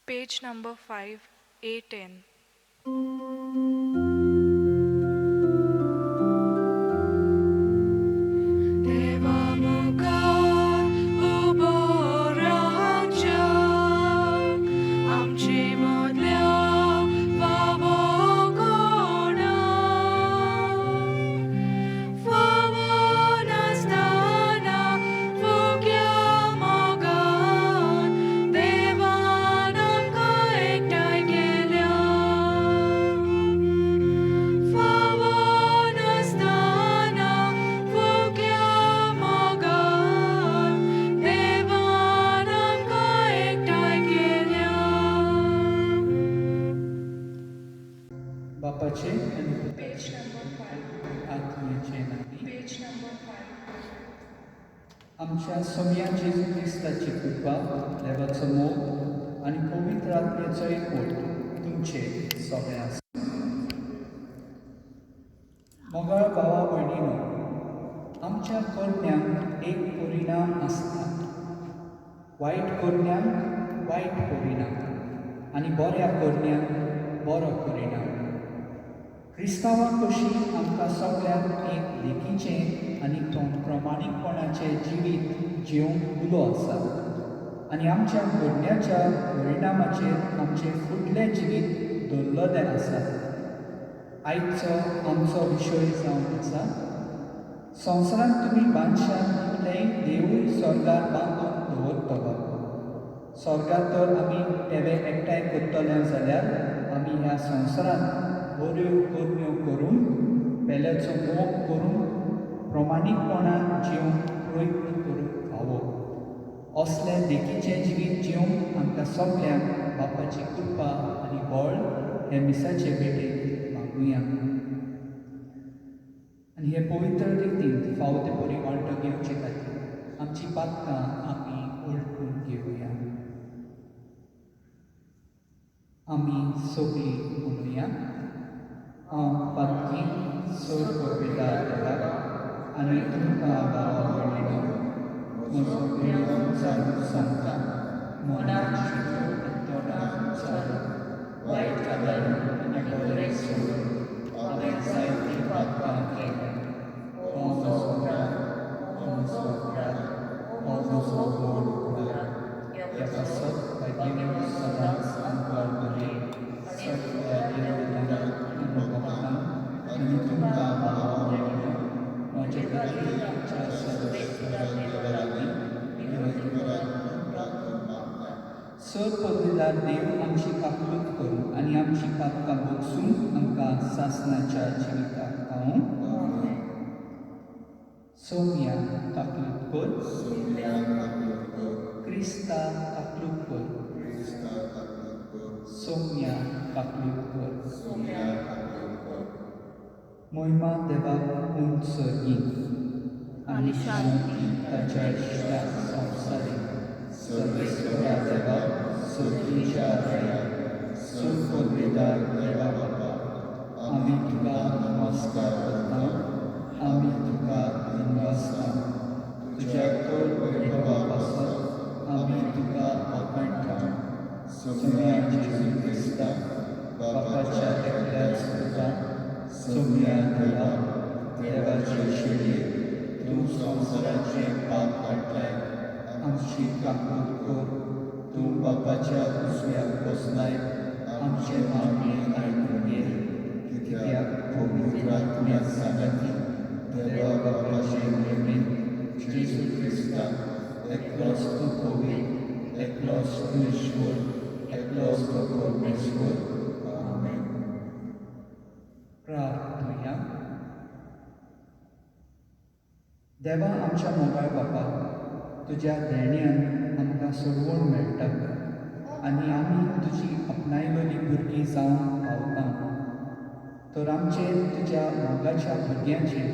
Page number 5, A10. देवा मुखार उबो रावच्याक आमचे मदल्या फावो कोणाक, फावो नासतना फुक्या मोगान देवान आमकां एकठांय केल्या. फावो नासतना फुक्या मोगान देवान आमकां एकठांय केल्या. बापाचे आनी Page number 5. आत्म्याचे नांवी. Page number 5. आमच्या सोम्या जेजू क्रिस्ताची कृपा, देवाचो मोग आनी पवित्र आत्म्याचो एकवट तुमचे सगळे आसा. मोगाळ भावा भयणीनो, आमच्या करण्यांक एक परिणाम आसता. वायट करण्यांक वायट परिणाम आनी बऱ्या करण्यांक बरो परिणाम. क्रिस्तांवां कशी आमकां सगळ्यांक एक लेखीचें आनी प्रमाणीकपणाचें जिवीत जिवंक उलो आसा आनी आमच्या करण्याच्या परिणामाचेर आमचें फुडलें जिवीत दवरलेलें आसा. आयचो आमचो विशय जावन आसा, संवसारांत तुमी बांदशात तितलेंय देवूय स्वर्गार बांदून दवरतलो. स्वर्गार तर आमी टेवे एकठांय करतले जाल्यार आमी ह्या संवसारांत बऱ्यो करण्यो करून, पेल्याचो मोग करून, प्रमाणीकपणान जिवंक प्रयत्न करूंक फावो. असलें देखीचें जिवीत जिवंक आमकां सगल्यांक बापाची कृपा आनी बळ हे मिसाचे भेटेक मागुया आनी हे पवित्र रितीन फावो ते परी वांटो घेवचे खातीर आमची पातकां आमी वळखून घेवया. आमी सगळीं म्हणुया, हांव पातकी सोड देवाक आनी तुमकां भावा भयणीनो म्हजो वेळ चालू सांगता. मनान चिंतून आनी तोंडान चालू वायट गजाली आनी बरें सोडून हांवें जायतीं पातकां केलीं. हो म्हजो अपराध, हो म्हजो अपराध, हो म्हजो व्हड अपराध. ह्या पासत भाग्यवंत सदांच आमकां बरे सगळ्या देवदूतांक आनी भक्तांक आनी तुमकां भावा भयणीनो म्हजे खातीर आमच्या सर्वेस्परा देवा लागीं विनवणी करात म्हूण प्रार्थना मागता. सर पदवीदार देव आमची काकलूत करूं आनी आमची पातकां भोगसून आमकां सासणाच्या जिविताक पावूं. सोम्या काकलूत कर. सोम्या काकलूत कर. क्रिस्ता काकलूत कर. क्रिस्ता काकलूत कर. सोम्या काकलूत कर. सोम्या काकलूत कर. मोहिमा देवाक उंच सर्गी आनी शांती ताच्या इश्टा संवसारी. सर्वेस्वरा देवा, सर्गीच्या राया, सर पदवीदार देवा बापा, आमी तुका नमस्कार करता, आमी तुका दिनवासता. तुज्या थोर वैभवा पासत आमी तुका वाखाणटा. सोम्या जेजू क्रिस्ता, बापाच्या एकल्याच पुता, सोम्या देवा, देवाचे शेळये, तूं संवसाराचें पाप काडटाय, आमची काकूत कर. तूं बापाच्या उजव्याक बसलाय, आमचें मागणें आयकून घे. कित्याक पवित्र आत्म्या सांगाती देवा बापाचे मोहिमेंत जेजू क्रिस्ता, एकलोच तूं पवित्र, एकलोच तूं ईश्वर, एकलोच तूं परमेश्वर. आमेन. प्रार्थुया. देवा आमच्या मोगाळ बापा, तुज्या देण्यान आमकां सोडवण मेळटा आनी आमी तुजी आपणायलेली भुरगीं जावन पावता. तर आमचेर, तुज्या मोगाच्या भुरग्यांचेर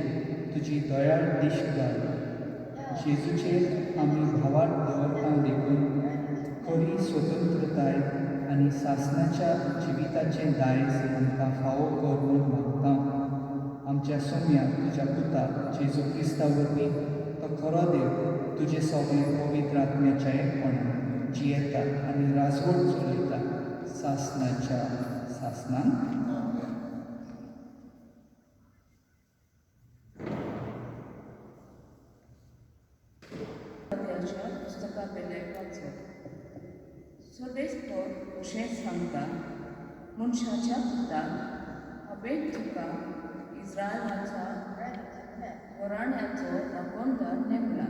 तुजी दयाळ दिश्ट घाल. जेजूचेर आमी भावार्थ दवरता देखून खरी स्वतंत्रताय आनी सासणाच्या जिविताचें दायज आमकां फावो कर म्हूण मागता. आमच्या सोम्या तुज्या पुता जेजू क्रिस्ता वरवीं, तो खरो देव, तुजें सगळें पवित्र आत्म्याच्या एकपणान जियेता आनी राजवट चलयता. सासनाच्या सासनान. आमेन. त्याच्या पुस्तकावेले वाचप. सर्वेस्पर अशें सांगता, मनशाच्या पुता, हांवें तुका इस्रायलाच्या घराण्याचो राखणदार नेमला.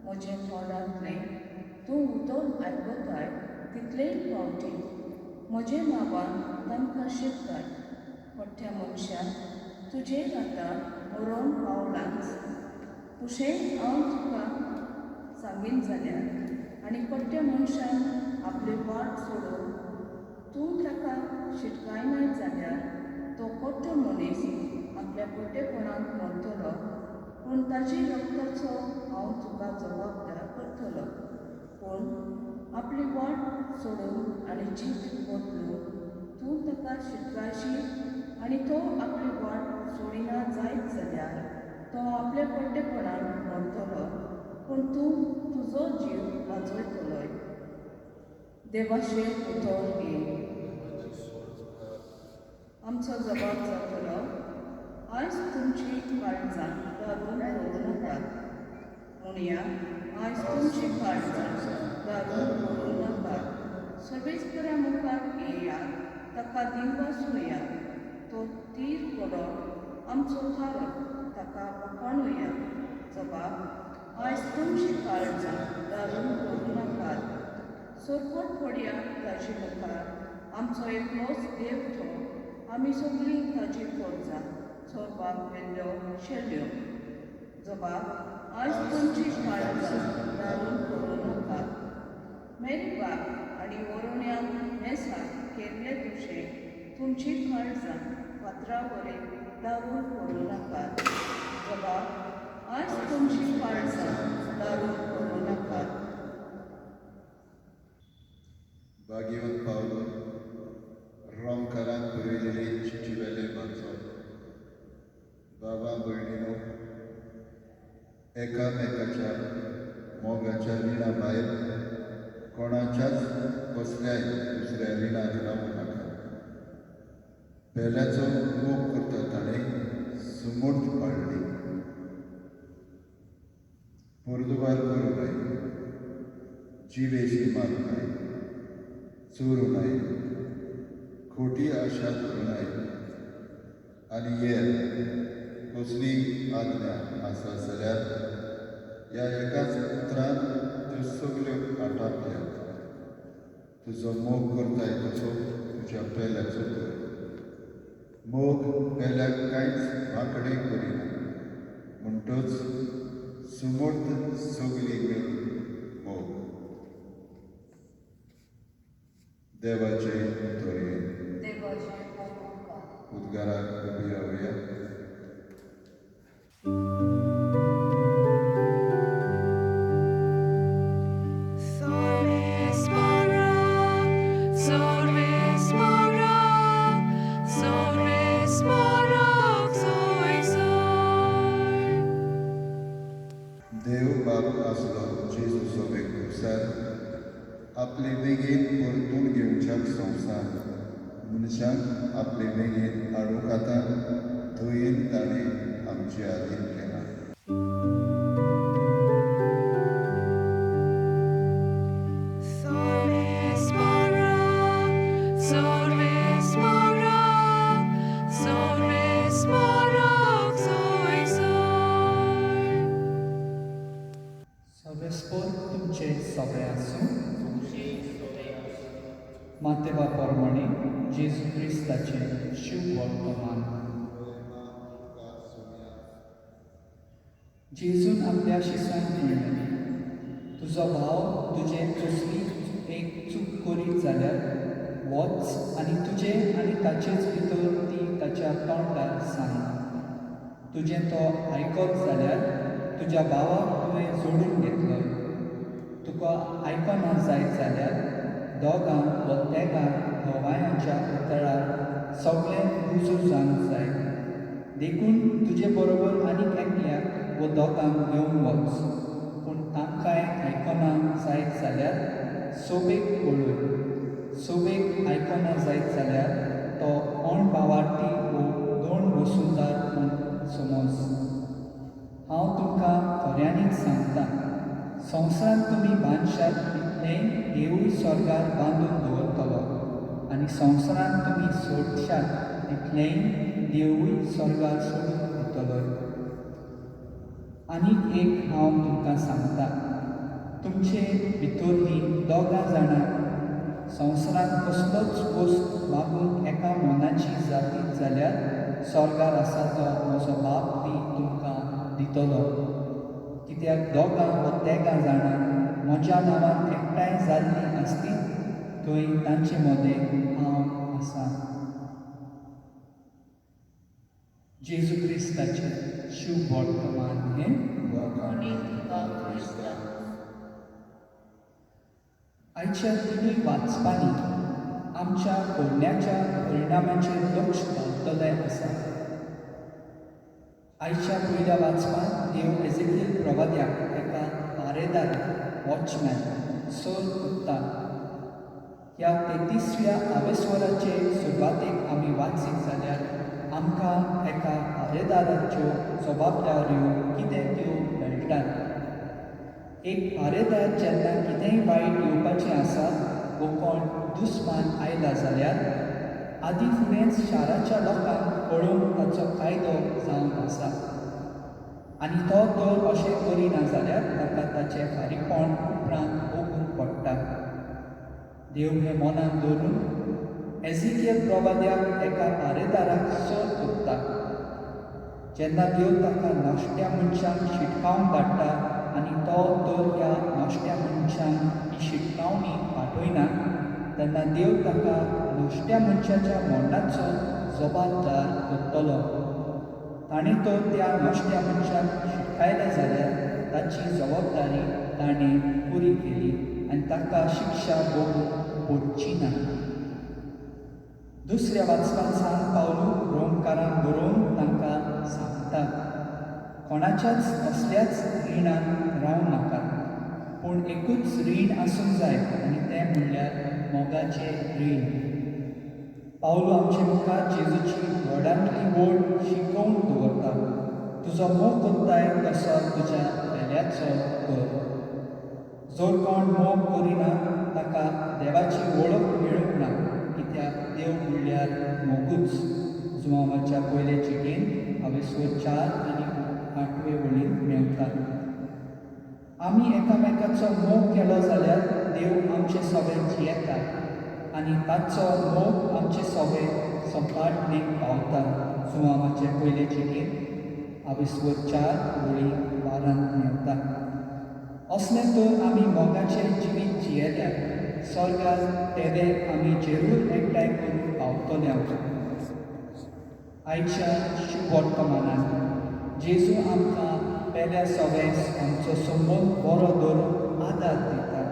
म्हजें तोंडांतलें तूं उतर आयकताय तितलेय फावटी म्हजें नांवान तांकां शिकताय. पठ्ठ्या मनशा, तुजेर आतां मरण पावलांच तशें हांव तुका सांगीन जाल्यार आनी पट्ट्या मनशान आपली वाट सोडून तूं ताका शिटकायनाय जाल्यार तो कोट्टो मनीस आपल्या पोटेपणांत मरतलो, पूण ताजी रक्ताचो हांव तुका जबाबदार करतलो. पूण आपली वाट सोडून आनी जिवीत बदलून तूं ताका शिटकायशी आनी तो आपली वाट सोडिना जायत जाल्यार तो आपल्या पोटेपणान मरतलो, पूण तूं तुजो जीव वाजयतलोय. देवाशें उतर घे. आमचो जबाब जातलो, आयज तुमची काळजां दारून करूं नाकात. म्हणया, आयज तुमची काळजां दारून करूं नाकात. सर्वेस्परा मुखार येयात, ताका दिनवासुया. तो तीर करप आमचो थारप, ताका वखाणुया. जबाब, आयज तुमची काळजां दारून करूं नाकात. सरकट पडया ताजे मुखार, आमचो एकलोच देव तो, आमी सगळीं ताजी पोरजां चोरपाक व्हेल्ल्यो शेल्यो. जबाब, आयज तुमची काळजां दारून करूं नाकात. मेरीबाग आनी वरोण्यान मेसाक केल्ले तुशें तुमची काळजां फातरा वरी दारून करूं नाकात. जबाब, आयज तुमची काळजां दारून करूं नाकात. भाग्यवंत पावलो रोमकारान बरयलेले चिटी वेले वाचप. बाबा भयणीनो, एकामेकाच्या मोगाच्या रिणा भायर कोणाच्याच कसल्याय दुसऱ्या रिणांत रावूं नाका. पेल्याचो मोग करता ताणें सुमूर्त पाळ्ळी. पोर्दुबार करूं नये, जिवेशी मारूं नये, चोरूं नये, खोटी आशा धरूं नये आनी येर कसली आज्ञा आसा जाल्यार ह्या एकाच उतरान त्यो सगल्यो आटापल्यात. तुजो मोग करताय तसो तुज्या पेल्याचो कर. मोग पेल्याक कांयच वांकडें करिना, म्हणटच सुमूर्त सगली मेळून मोग. देवाचे उतर हें. उद्गाराक उबी रावया. देव बाप आसलो जेजू सोबेक खुबसार आपले वेगेन परतून घेवच्याक संवसार मनशांक आपले वेगेन हाडूंक आतां दयेन ताणें आमचे आदीन केलां. सर्वेस्पर तुमचे सगळे आसूं. मातेवा प्रमाणे जेजू क्रिस्ताचें शुभ वर्तमान. जेजून आपल्या शिसांक म्हणलें, तुजो भाव तुजे कसली एक चूक करीत जाल्यार वच आनी तुजे आनी ताचेच भितर ती ताच्या तोंडार सांग. तुजें तो आयकत जाल्यार तुज्या भावाक तुवें जोडून घेतलो. तुका आयकना जायत जाल्यार दोगां वा तेगां गवायांच्या उतरार सगळें रुजू जावंक जाय. देखून तुजे बरोबर आनीक एकल्याक वा दोगांक घेवन वच. पूण तांकांय आयकना जायत जाल्यार सोबेक पळय. सोबेक आयकना आयकना जायत जाल्यार तो कोण भावार्थी वो दोन वसुलदार म्हूण समज. हांव तुमकां खऱ्यांनीच सांगता, संवसारांत तुमी बांदशात तितलेंय देवूय स्वर्गार बांदून दवरतलो आनी संवसारांत तुमी सोडशात तितलेंय देवूय स्वर्गार सोडून दितलो. आनीक एक हांव तुमकां सांगता, तुमचे भितरलीं दोगां जाणां संवसारांत कसलोच वस्त मागूंक एका मनाची जातीत जाल्यार स्वर्गार आसा तो म्हजो बाप ती तुमकां दितलो. कित्याक दोगां वा तेगां जाणां म्हज्या नांवान एकठांय जाल्लीं आसतीत थंय तांचे मदें हांव आसा. जेजू क्रिस्ताचें शुभ वर्तमान हें. आयच्या तिनूय वाचपांनी आमच्या करण्याच्या परिणामाचेर लक्ष घालतलें आसा. आयच्या पयल्या वाचपांत देव एजेकील प्रवाद्याक एका पारेदाराक वॉचमॅन सर उरता. ह्या 33व्या आवेस्वराचे सुरवातेक आमी वाचीत जाल्यार आमकां एका पारेदाराच्यो जबाबदाऱ्यो कितें त्यो मेळटात. एक पारेदार जेन्ना कितेंय वायट येवपाचें आसा वो कोण दुस्मान आयला जाल्यार आदी फुडेंच शाराच्या लोकांक कळोवंक ताचो कायदो जावन आसा आनी तो तर अशें करिना जाल्यार ताका ताचें फारीकपण उपरांत भोगूंक पडटा. देव हें मनांत दवरून एजिकियल प्रवाद्याक एका पारेदाराक सर करता. जेन्ना देव ताका नश्ट्या मनशांक शिटकावंक धाडटा आनी तो तर ह्या नश्ट्या मनशांक ही शिटकावणी पाठयना तेन्ना देव ताका नश्ट्या मनशाच्या मरणाचो जबाबदार करतलो. ताणें तर त्या नश्ट्या मनशाक शिटकायलें जाल्यार ताची जबाबदारी ताणें पुरी केली आनी ताका शिक्षा भोगूंक पडची ना. दुसऱ्या वाचपांत सान पावलू रोमकारांक बरोवन तांकां सांगता, कोणाच्याच कसल्याच रिणान रावं नाकात, पूण एकूच रीण आसूंक जाय आनी तें म्हणल्यार मोगाचें रीण. पावलू आमचे मुखार जेजूची व्हडांतली व्हड शिकोवन दवरता, तुजो मोग करताय तसो तुज्या पेल्याचो कर. जर कोण मोग करिना ताका देवाची वळख मेळूंक ना, कित्याक देव म्हणल्यार मोगूच. जुवांवाच्या पयले चिटीन हांवें 4 आनी 8वे वळीन मेळटा. आमी एकामेकाचो मोग केलो जाल्यार देव आमचे सगळे जियेता आनी ताचो मोग आमचे सगळे संपाटनेक पावता. जुवांवाचे पयले चिटीन हांवें 4 वळी 12 मेळटा. असलें तर आमी मोगाचें जिवीत जियेल्यार स्वर्गार तेदे आमी जेरूर एकठांय करूंक पावतले. आयच्या शुभ वर्तमानान जेजू आमकां पेल्या सगळें आमचो संबंद बरो दवरूंक आदार दिता.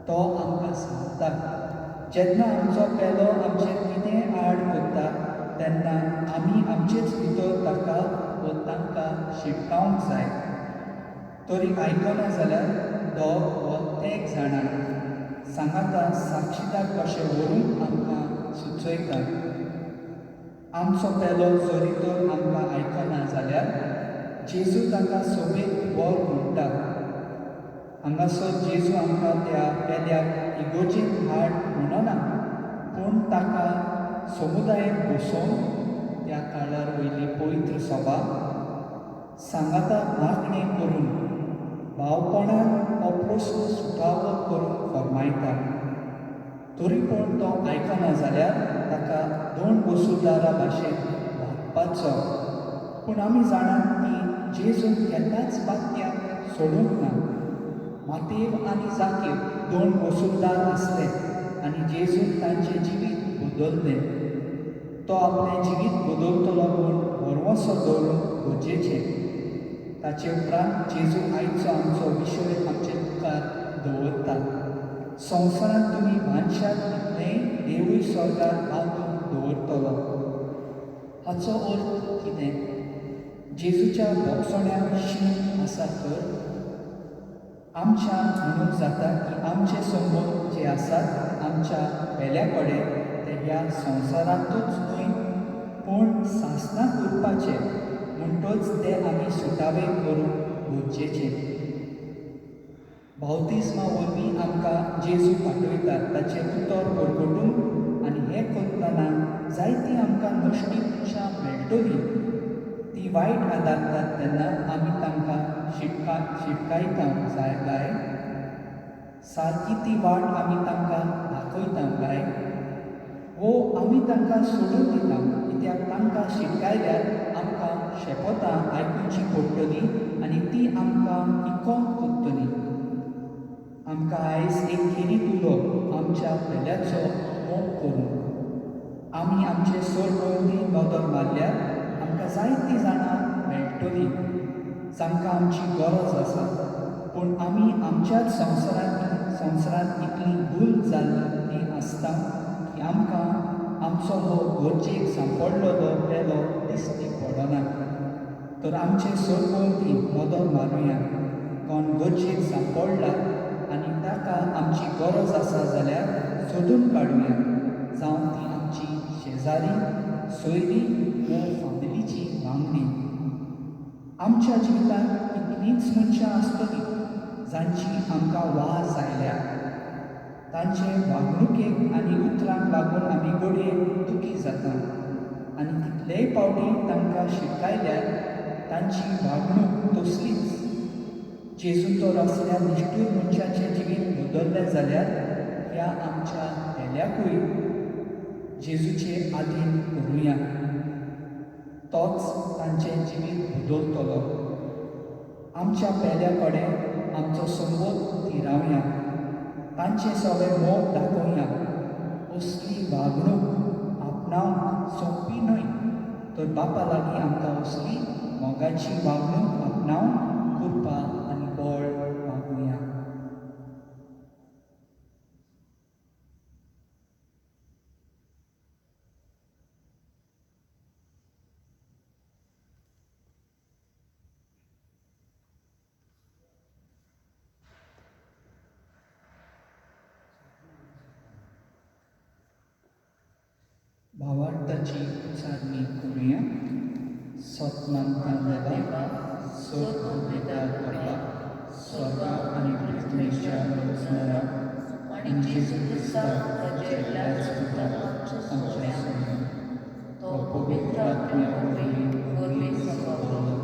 तो आमकां सांगता, जेन्ना आमचो पेलो आमचेर कितें आड करता तेन्ना आमी आमचेच भितर ताका व तांकां शिटकावंक जाय. तरी आयकना जाल्यार दोग वा तेग जाणां सांगाता साक्षीदार कशें व्हरूंक आमकां सुचयता. आमचो पेलो जरी तर आमकां आयकना जाल्यार जेजू ताका सोबीत वर म्हणटा. हांगासर जेजू आमकां त्या पेल्याक इगोर्जींत हाड म्हणना, पूण ताका समुदायेंत बसोवन त्या काळार वयली पवित्र सभा सांगाता मागणी करून भावपणान हो प्रस्न सुटावो करूंक फर्मायता. तरी पूण तो आयकना जाल्यार ताका दोन वसुलदारा भाशेन वागपाचो. पूण आमी जाणात की जेजून केन्नाच पात्यांक सोडूंक ना. मातेव आनी जाकीव दोन वसुलदार आसले आनी जेजून तांचें जिवीत बदललें. तो आपलें जिवीत बदलतलो म्हूण भरवंसो दवरूंक गरजेचें. ताचे उपरांत जेजू आयचो आमचो विशय आमचे मुखार दवरता. संवसारांत तुमी बांदशात तितलेंय देवूय स्वर्गार बांदून दवरतलो. हाचो अर्थ कितें? जेजूच्या भोगसण्याक शीम आसा तर आमच्यान म्हणूंक जाता की आमचे संबंद जे आसात आमच्या पेल्या कडेन ह्या संवसारांतूच न्हय पूण सासणाक उरपाचे, म्हणटच ते आमी सुटावे करूंक गरजेचे. बावतिस्मा वरवीं आमकां जेजू पाठयता ताचें उतर परगटूंक आनी हें करतना जायतीं आमकां नश्टी मनशां मेळटलीं. ती वायट आदारतात तेन्ना आमी तांकां शिटकायता जाय काय? सारकी ती वाट आमी तांकां दाखयता काय? वो आमी तांकां सोडून दिता, कित्याक तांकां शिटकायल्यार आमकां शेपोतां आयकुची पडटली आनी ती आमकां इकोन कोत्तली. आमकां आयज एक खेरीत उलो आमच्या पेल्याचो मोग करूंक. आमी आमचे सरभोंवती नदर मारल्यार आमकां जायतीं जाणां मेळटलीं जांकां आमची गरज आसा, पूण आमी आमच्याच संवसारांत इतली भूल जाल्ली आसता की आमकां आमचो हो गरजेक सांपडलेलो पेलो दिश्टी पडना. तर आमचे सरभोंवती नदर मारुया, कोण गरजेक सांपडला आनी ताका आमची गरज आसा जाल्यार सोदून काडुया, जावं ती आमची शेजारी, सोयरी वो फामिलीची वांगडी. आमच्या जिवितांत इतलींच मनशां आसतलीं जांची आमकां वाज आयल्या, तांचे वागणुकेक आनी उतरांक लागून आमी घडये दुखी जाता आनी कितलेय पावटी तांकां शिटकायल्यार तांची वागणूक तसलीच. जेजून तर असल्या निश्ठूर मनशाचें जिवीत बदल्लें जाल्यार ह्या आमच्या पेल्याकूय जेजूचे आदीन करुया, तोच तांचें जिवीत बदलतलो. आमच्या पेल्या कडेन आमचो संबोध थिरावया, तांचे सगळे मोग दाखोवया. असली वागणूक आपणावंक सोंपी न्हय, तर बापा लागीं आमकां असली मोगाची वागणूक आपणावंक कृपा आनी बळ मागुया. भावार्थाची उच्चारणी करुया. सतमानता देवा, सर्व बापा, स्वर्ग आनी पृथ्वीच्या रचणारा आनी जेजू क्रिस्ताक ताच्या एकल्याच पुताक आमच्या सोम्या, तो पवित्र आत्म्या वरवीं गर्भेंत सांबाळलो,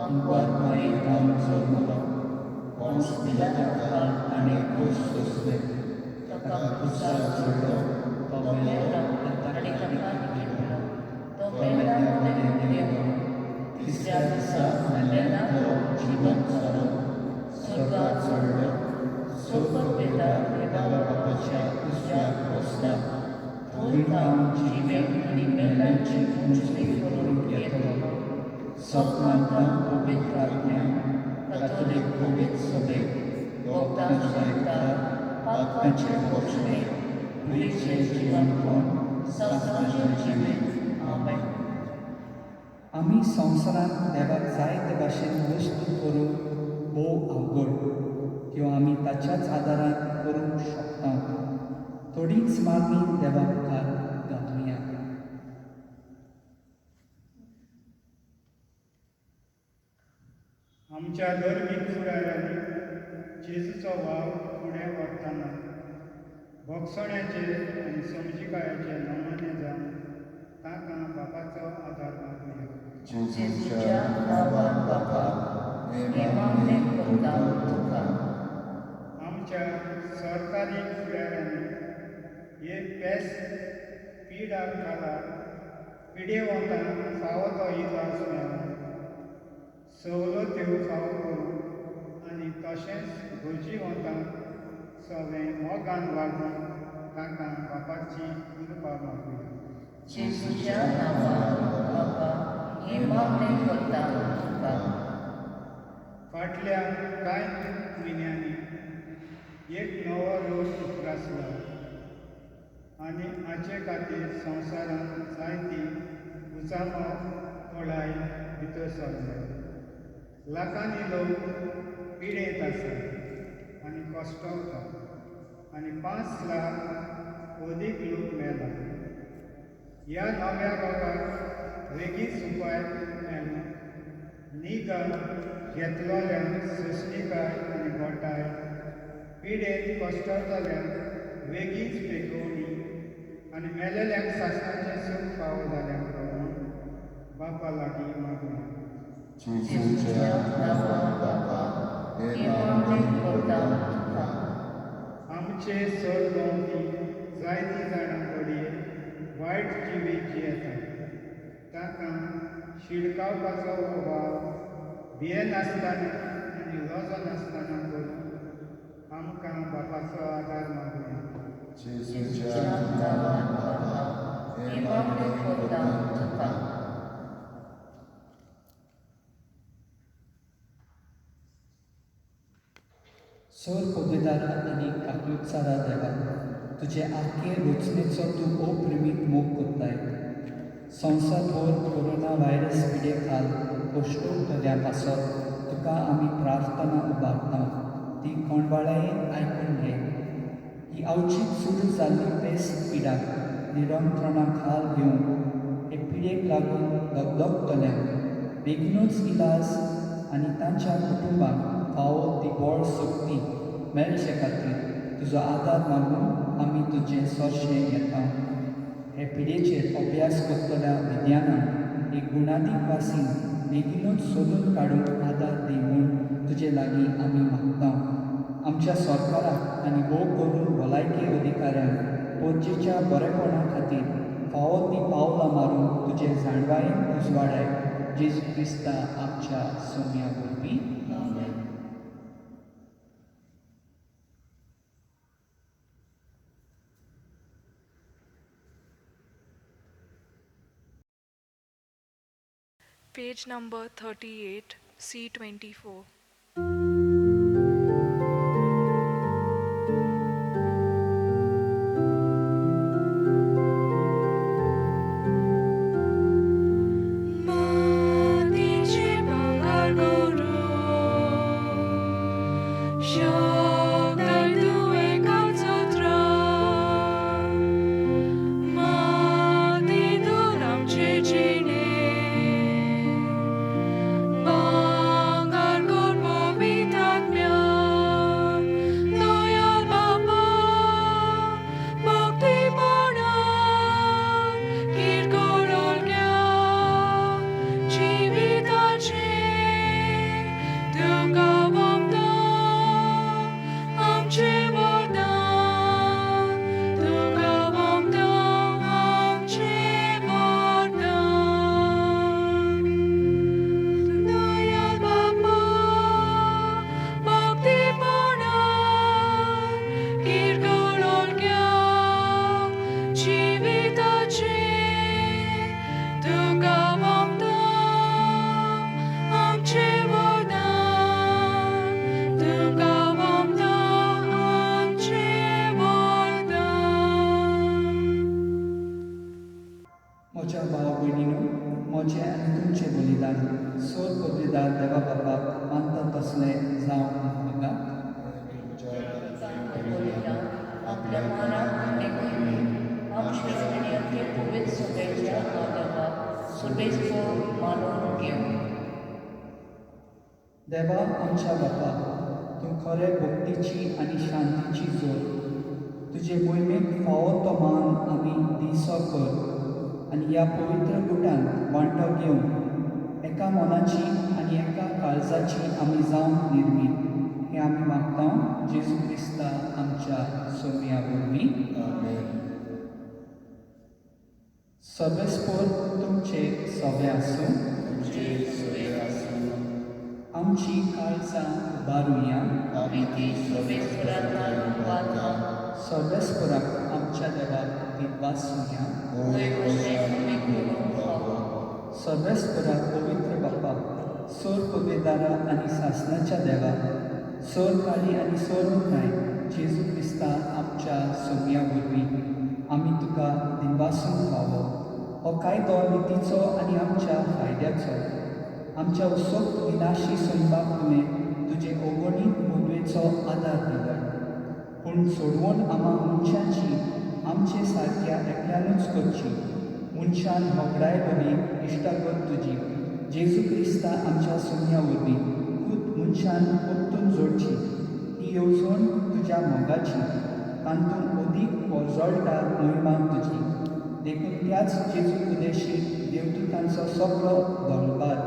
आमकां मायेंत जल्मलो, पोंस पिलाता खाल आनी खोस सोंसले, ताका क्रुसार चडलो, तो मेलो आनी ताका लिपलो, तो मेल्ल्या मदें देंवलो, तिसऱ्या दिसा मेल्ल्यांतलो जिवंत जालो, स्वर्गार चडलो, स्वर्ग पिता देवा बापाच्या उजव्याक बसला, थंय तावन जिवे आनी मेल्ल्यांची उंचवी करूंक येतलो. सपनांतल्या पवित्र आत्म्या, कातोलीक पवित्र सभेक, भक्तांचो एकचार, पातकांचे भोगसणे, कुडीचें जिवनपण, संवसाराचें जिवीत. आमेन. आमी संवसारांत देवाक जाय ते भाशेन वस्तू करूंक भोव अवघड, त्यो आमी ताच्याच आदारान करूंक शकता. थोडीच मागणी देवा मुखार घालुया. आमच्या धर्मीक फुडाऱ्यांनी जेजूचो वावर फुडें व्हरतना भोगसण्याचे आनी समजिकायेचे नमुने जावन तांकां बापाचो आदार मागुया. जेजूच्या नांवान बापा, हें मागणें करता तुका. आमच्या सरकारी फुडाऱ्यांनी हे पेस पिडा खाला पिडेवंतांक फावो तो इलाज मेळूं, सवलत्यो फावो करूंक आनी तशेंच गरजेवंतांक सगळें मोगान वागूंक तांकां बापाची कृपा मागुया. जेजूच्या नांवान बापा, हें मागणें करता तुका. फाटल्या कांय म्हयन्यांनी एक नवो रोग उप्रासला आनी हाचे खातीर संवसारांत जायती उचामोळाय भितर सरल्या. लाखांनी लोक पिडेंत आसात आनी कश्टवतात आनी 5 लाख अदीक लोक मेला. ह्या नव्या रोगाक वेगींच उपाय मेळूं निगा घेतलोल्यांक सोंसणीकाय आनी घोटाय पिडेन कश्टतल्यांक वेगींच पेकोवणी आनी मेलेल्यांक सासणाचें सूख फावो जाल्यांक म्हूण बापा लागीं मागुया. जेजूच्या नांवान बापा हें मागणें करता तुका. आमचे सरभोंवती जायतीं जाणां घडये वायट जिवीत जियेतात. तांकां शिडकावपाचो हो वावर भियेनासतना आनी लजनासतना करूंक आमकां बापाचो आदार मागुया. जेजूच्या नांवान बापा हें मागणें करता तुका. सोर पदवेदारा आनी काकलुतसारा देवा, तुजे आख्खे रचनेचो तूं अप्रेमीत मोग करताय. संवसारभर कोरोना व्हायरस पिडे खाल कश्टवतल्या पासत तुका आमी प्रार्थना उबारता, ती कोणवाळायेन आयकून घे. ही अवचीत सुरू जाल्ली पेस पिडा नियंत्रणा खाल घेवंक हे पिडेक लागून दगदगतल्यांक बेगीनूच इलाज आनी तांच्या कुटुंबाक फावो ती बळ शक्ती मेळचे खातीर तुजो आदार मागून आमी तुजें सरशें येता. हे पिडेचेर अभ्यास करतल्या विज्ञानाक एक गुणादीक वासीन बेगीनूच सोदून काडूंक आदार दी म्हूण तुजे लागीं आमी मागता. आमच्या सरकाराक आनी भोव करून भलायकी अधिकाऱ्यांक परजेच्या बरेपणा खातीर फावो ती पावलां मारून तुजे जाणवायेन उजवाडाय. जेजू क्रिस्ता आमच्या सोम्या वरवीं. आमेन. Page number 38, C24. मातीचे भांगर करून शकताय तुवें काडचो त्रास, मातींतून आमचे जिणें भांगर कर पवित्र आत्म्यान. दयाळ बाबा भक्तीपणान किरकोळ ओळख्या जिविताचें तुका वंदन आमचें वरदान, तुका वंदन आमचें वरदान. दयाळ बाबा भक्तीपणान किरकोळ ओळख्या जिविताचें तुका वंदन आमचें वरदान, तुका वंदन आमचें वरदान. म्हज्या भाव भयणीनो, म्हजें आनी तुमचें बलिदान सोर पदवेदार देवा बापाक मानता तसलें जावं मागात. बलिदान आपल्या मनाक नेगून आमच्या आनी अख्खे पवित्र सभेच्या आदाराक सुबेजपूर मानून घेवं. देवा आमच्या बापा, तूं खरे भक्तीची आनी शांतीची जोड. तुजे मोहिमेक फावो तो मान आमी दिसो कर आनी ह्या पवित्र गुटांत वांटो घेवन एका मनाची आनी एका काळजाची आमी जावन निर्मीत, हें आमी मागता जेजू क्रिस्ता आमच्या सोम्या वरवीं. आमेन. सर्वेस्पोर तुमचे सवे आसूं. तुमचे सवे आसूं. आमची काळजां उबारुया. आमी ती सुबेजपुरांत उबारता. सर्वेस्पोराक आमच्या देवाक दिनवासुया. होय अशें आमी करूंक फावो. सर्वेस्पोरा पवित्र बापा, सोर पदवेदारा आनी सासणाच्या देवा, सोर काळी आनी सोर न्हय जेजू क्रिस्ता आमच्या सोम्या वरवीं आमी तुका दिनवासूंक फावो. हो कायदो नितीचो आनी आमच्या फायद्याचो. आमच्या उसोक विनाशी सैमाक तुवें तुजे अगणीत पदवेचो आदार दिलो, पूण सोडवण आमा मनशाची आमचे सारक्या एकल्यानूच करची. मनशान होगडायलोली इश्टागत तुजी जेजू क्रिस्ता आमच्या सोम्या वरवीं खूद मनशान परतून जोडची ही येवजण तुज्या मोगाची तातूंत अदीक पोरजोळटा मोहिमा तुजी. देखून त्याच जेजू उदेशी देवदूतांचो सगळो दळबार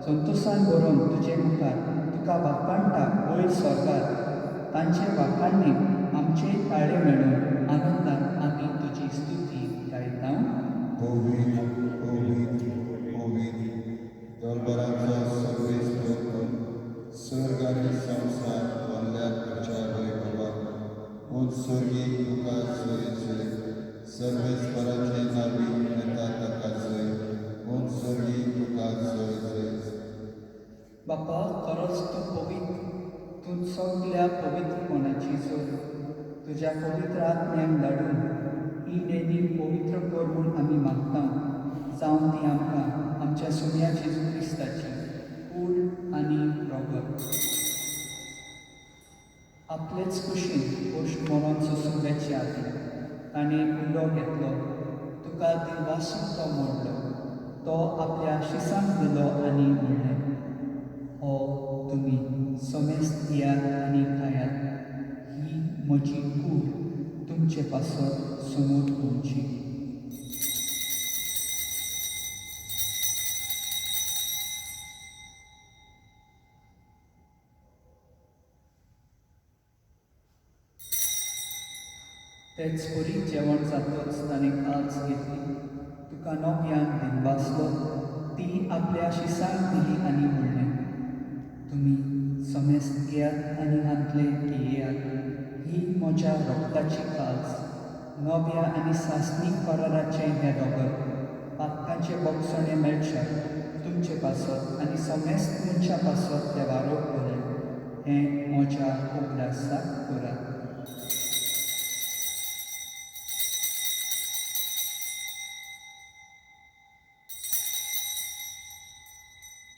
संतोशान बरोवन तुजे मुखार तुका वाखाणटा वयर सरकार तांचे वाखाणणेक आमचे ताळे मेळून आनंदान आमी तुजी स्तुती गायता. पवित्र पवित्र पवित्र दरबाराचो सर्वेस्पर स्वर्ग आनी संवसार भरल्यात तुज्या वैभवान. उत्सर्गी तुका जय जय सर्वेस्पराचे नावी येता ताका जय. उत्सर्गी तुका जय जय. बापा खरोच तूं पवित्र, तूं सगल्या पवित्रपणाची जोड. तुज्या पवित्र आत्म्याक धाडून ही देणी पवित्र कर म्हूण आमी मागता. जावं ती आमकां आमच्या सोम्या जेजू क्रिस्ताची कूड आनी रगत. आपलेच कुशीन कोश्ट मरण सोसूंक वेचे आदीं ताणें उंडो घेतलो, तुका दिनवासून तो मोडलो, तो आपल्या शिसांक दिलो आनी म्हणलें, हो तुमी समेस्त घेयात आनी खायात, ही म्हजी कूड तुमचे पासत समोर उरची. तेच परी जेवण जातच ताणें काल्स घेतली, तुका नव्यान दिनवासलो, ती आपल्या शिसांक दिली आनी म्हणलें, तुमी समेस्त घेयात आनी हांतले पियेयात, ही म्हज्या रगताची काल्स, नव्या आनी सासणीक कराराचें हें रगत पातकांचे बोगसणें मेळशात तुमचे पासत आनी समेस्त मनशां पासत देवारो बरें हें म्हज्या उगडासाक करात.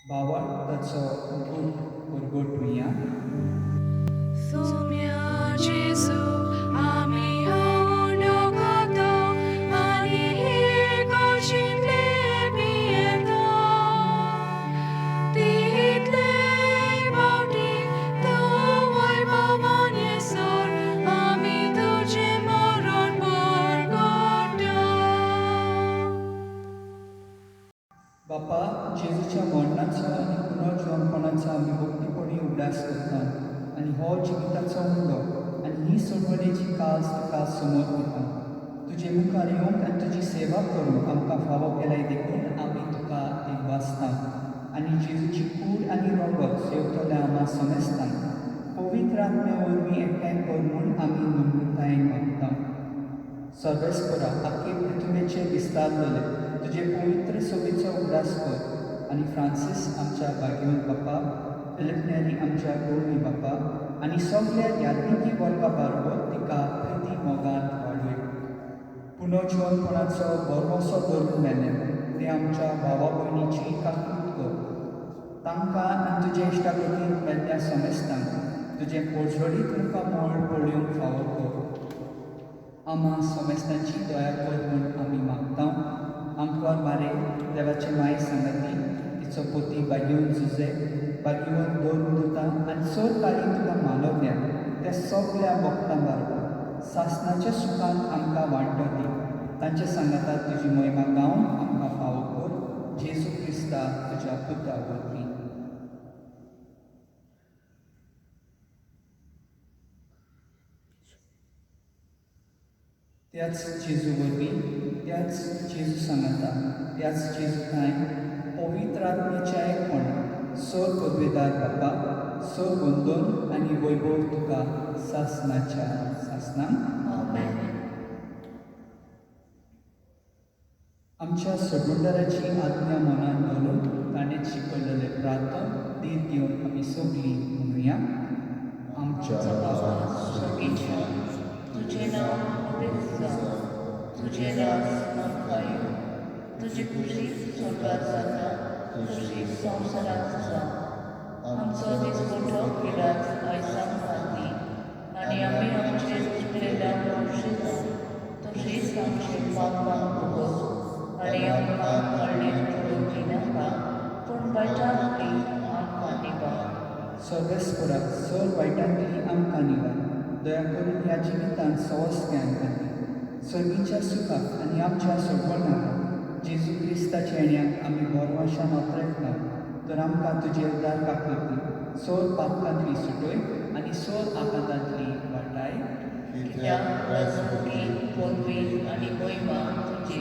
भावार्थाचो गुण परगटुया. सोम्या जेजू आमी उंडो खाता आनी हे काशींतले पियेता. तितले फावटी तूं वैभवान येसर आमी तुजें मरण परगटा. बापा जेजूच्या मरणाचो आनी पुनर्जिवनपणाचो आमी भक्तीपणी उगडास करता आनी हो जिविताचो उंडो आनी ही सोडवणेची काज तुका समोर दिता. तुजे मुखार येवंक आनी तुजी सेवा करूंक आमकां फावो केल्याय देखून आमी तुका दिनवासता आनी जेजूची कूड आनी रगत सेवतल्या आमा समेस्तांक पवित्र आत्म्या वरवीं एकठांय कर म्हूण आमी नम्रतायेन मागता. सर्वेस्परा आख्खे पृथ्वीचेर विस्तारलेले तुजे पवित्र सोबीचो उगडास कर आनी फ्रांसीस आमच्या भाग्यवंत बापा, फिलीप नेरी आमच्या गोवी बापा आनी सगल्या याज्ञिकी वर्गा बारबर तिका प्रिती मोगान वाडय. पुनर्जिवनपणाचो भरवंसो धरून मेले ते आमच्या भावा भयणीची काकूत कर. तांकां आनी तुजे इश्टागतींत मेल्ल्या समेस्तांक तुजें पोरजोळीत मुखामळ पळोवंक फावो कर. आमा समेस्तांची दया कर म्हूण आमी मागता. आंकवार मारे देवाचे माये सांगाती तिचो पोती भाग्यवंत जुजे भाग्यवंत दोन दुतां आनी चड काळी तुका मानवल्या त्या सगल्या भक्तां बारबर सासणाच्या सुखान आमकां वांटो दी. तांच्या सांगाता तुजी मोहिमा गावन आमकां फावो कर. जेजू क्रिस्ता तुज्या पुता वरवीं. त्याच जेजू वरवीं, त्याच जेजू सांगाता, त्याच जेजू थांय पवित्र आत्म्याच्या एकपण सर पदवेदार बापा, सर वंदन आनी वैभव तुका सासणाच्या सासणाक. आमेन. आमच्या सोडूनदाराची आज्ञा मनान दवरून ताणें शिकयलेले प्रार्थना धीर घेवन आमी सगळीं म्हणुया. आमच्या बाबा स्वर्गीच्या, तुजें नांव पवित्र जावं, तुजें राज आमकां येवं, तुजी खुशी स्वर्गात जाता तशी संवसारांत जावं. आमचो दिसपटो किरात आयज आमकां दी आनी आमी आमचे चुकलेल्या भोगशिता तशीच आमचे पापां भोगस वायटांतली आमकां निवार. सर्वेस्परा सर वायटांतली आमकां निवार. दया करून ह्या जिवितांत सवस्कें आमकां दी. सर्गीच्या सुखाक आनी आमच्या सोडवणाक जेजू क्रिस्ताच्या येण्याक आमी भरवंशान अत्रेकता तर आमकां तुजे उदार काकुळती सोर पातकांतली सुटय आनी सोर आकांतांतली वाटाय. कित्याक राजवटी पदवी आनी महिमा तुजी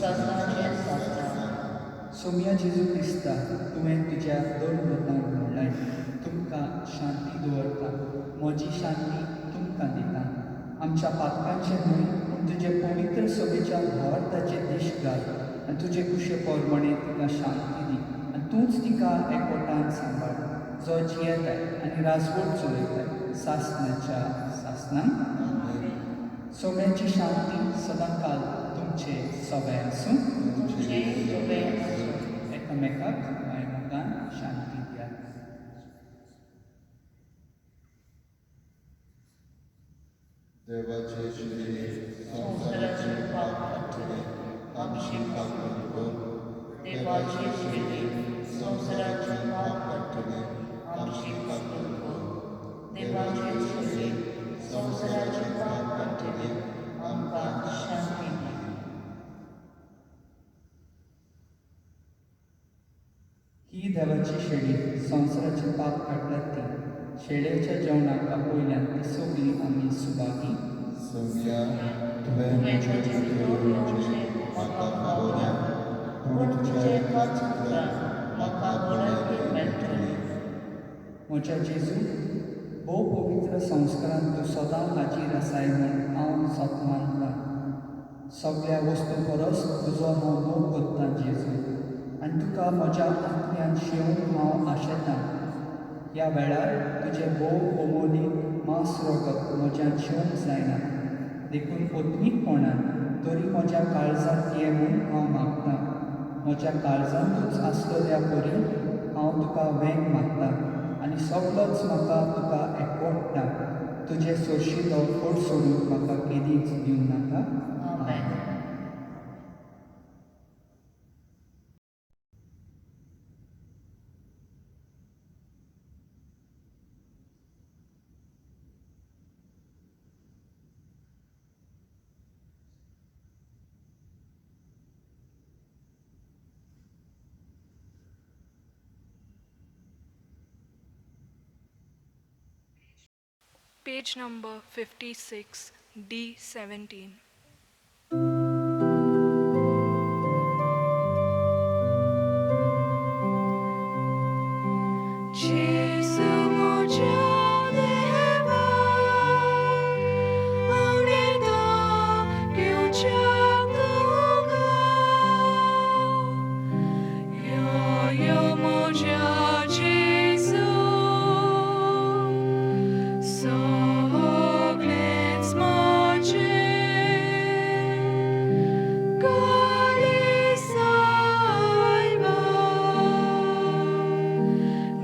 सासणाचे सासणा. सोम्या जेजू क्रिस्ता, तुवें तुज्या दोन मतांक म्हणलें, तुमकां शांती दवरता, म्हजी शांती तुमकां दिता. आमच्या पातकांचें न्हय पूण तुजे पवित्र सभेच्या भावार्थाचे देश घाल आनी तुजे कुशे प्रमाणे तिका शांती दी आनी तूंच तिका एकवटान सांबाळ, जो जियेताय आनी राजवट चलयताय सासणाच्या सासणाक. सोम्याची शांती सदांकाल तुमचे सगळे आसूं. तुमचे सगळे आसूं. एकामेकाक मायमोगान शांती दियात. देवाचे शिरे संवसाराचे पाप काडटले आमची काकूळ कर. देवाचे शिरे संवसाराचे पाप काडटले आमची काकूळ कर. देवाचे शिरे संवसाराचे पाप काडटले आमकां शांती दी. ही देवाची शेळी संवसाराचे पाप काडल्यात ती शेळ्याच्या जेवणाक आपयल्यान ती सगळी आमी सुभागी. सोम्या, तुवें म्हजे भितर येवचें म्हाका फावना, पूण तुज्या एकाच उतरान म्हाका बळगें मेळटलें. म्हज्या जेजू, भोव पवित्र संस्कारान तूं सदां हाजीर आसाय म्हूण हांव सत मानतां. सगळ्या वस्तू परस तुजो हांव मोग करतां जेजू, आनी तुका म्हज्या आत्म्यान शेवंक हांव आशेतां. ह्या वेळार तुजें भोव अमोलीक मांस रगत म्हज्यान शेवंक जायना, देखून आत्मीकपणान तरी म्हज्या काळजांत ये म्हूण हांव मागतां. म्हज्या काळजांतूच आसलेल्या परी हांव तुका वेंग मागतां आनी सगलोच म्हाका तुका एकवटता. तुजे सोरशिलो फट सोडूंक म्हाका केदींच दिवं नाका. आमेन. Page number 56, D17. Jesu म्हज्या देवा, आवडीतो घेवच्याक तुका. यो यो म्हज्या जेजू, सगळेंच म्हजें, गाली सायबा,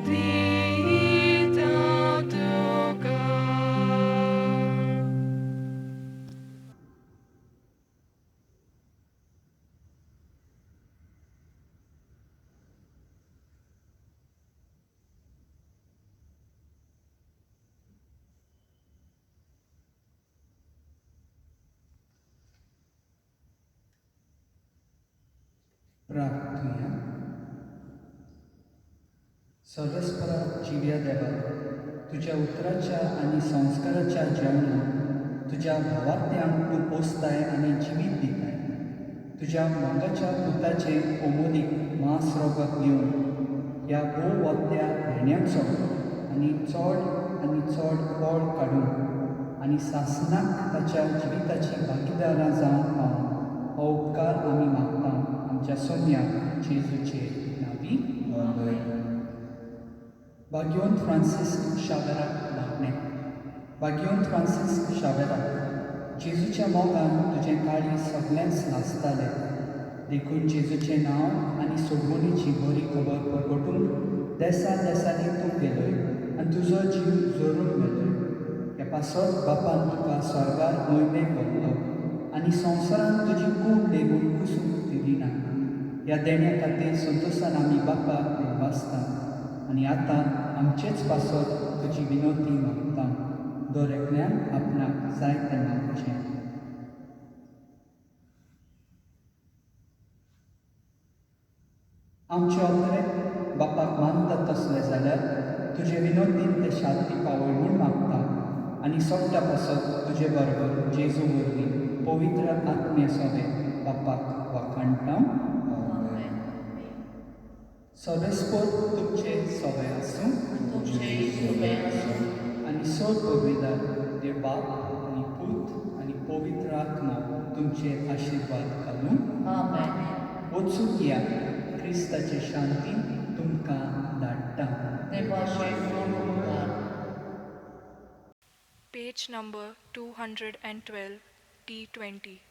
दिता तुका. प्रार्थुया. सर्वेस्परा जिव्या देवा, तुज्या उतराच्या आनी संस्काराच्या जेवणान तुज्या भावार्थ्यांक तूं पोसताय आनी जिवीत दिताय. तुज्या मोगाच्या पुताचें अमोलीक मांस रगत घेवन ह्या भोव वत्या भेण्याचो आनी चड फळ काडून आनी सासणाक ताच्या जिविताची भागीदारां जावंक पावून हो उपकार आमी मागता आमच्या सोम्या जेजूचे नांवी. भाग्यवंत फ्रांसीस शावेराक मागणें. भाग्यवंत फ्रांसीस शावेराक, जेजूच्या मोगान तुजें काळीज सगळेंच नाचतालें, देखून जेजूचें नांव आनी सोडवणीची बरी खबर परगटूंक देसा देसांनी तूं गेलोय आनी तुजो जीव जोरून मेलोय. ह्या पासत बापान तुका स्वर्गार मोहिमेक व्हरलो आनी संवसारांत तुजी कूड लेगून कुसूंक दिली ना. ह्या देण्या खातीर संतोशान आमी बापाक दिनवासता आनी आतां आमचेच पासत तुजी विनोती मागता. दर एकल्यान आपणाक जाय तें मागचें. आमचे अत्रे बापाक मानता तसले जाल्यार तुजे विनोदीन ते शांती पावय म्हूण मागता आनी सोगट्या पासत तुजे बरोबर जेजू वरवीं पवित्र आत्मे सोबे बापाक वाखाणटा. सर्वेस्पोर तुमचे सोबे आसूं आनी सोद पगवेदार देव बाप आनी पूत आनी पवित्र आत्मो तुमचेर आशिर्वाद घालूं. वचूंक या, क्रिस्ताचे शांती तुमकां धाडटा. Page number 212, T20.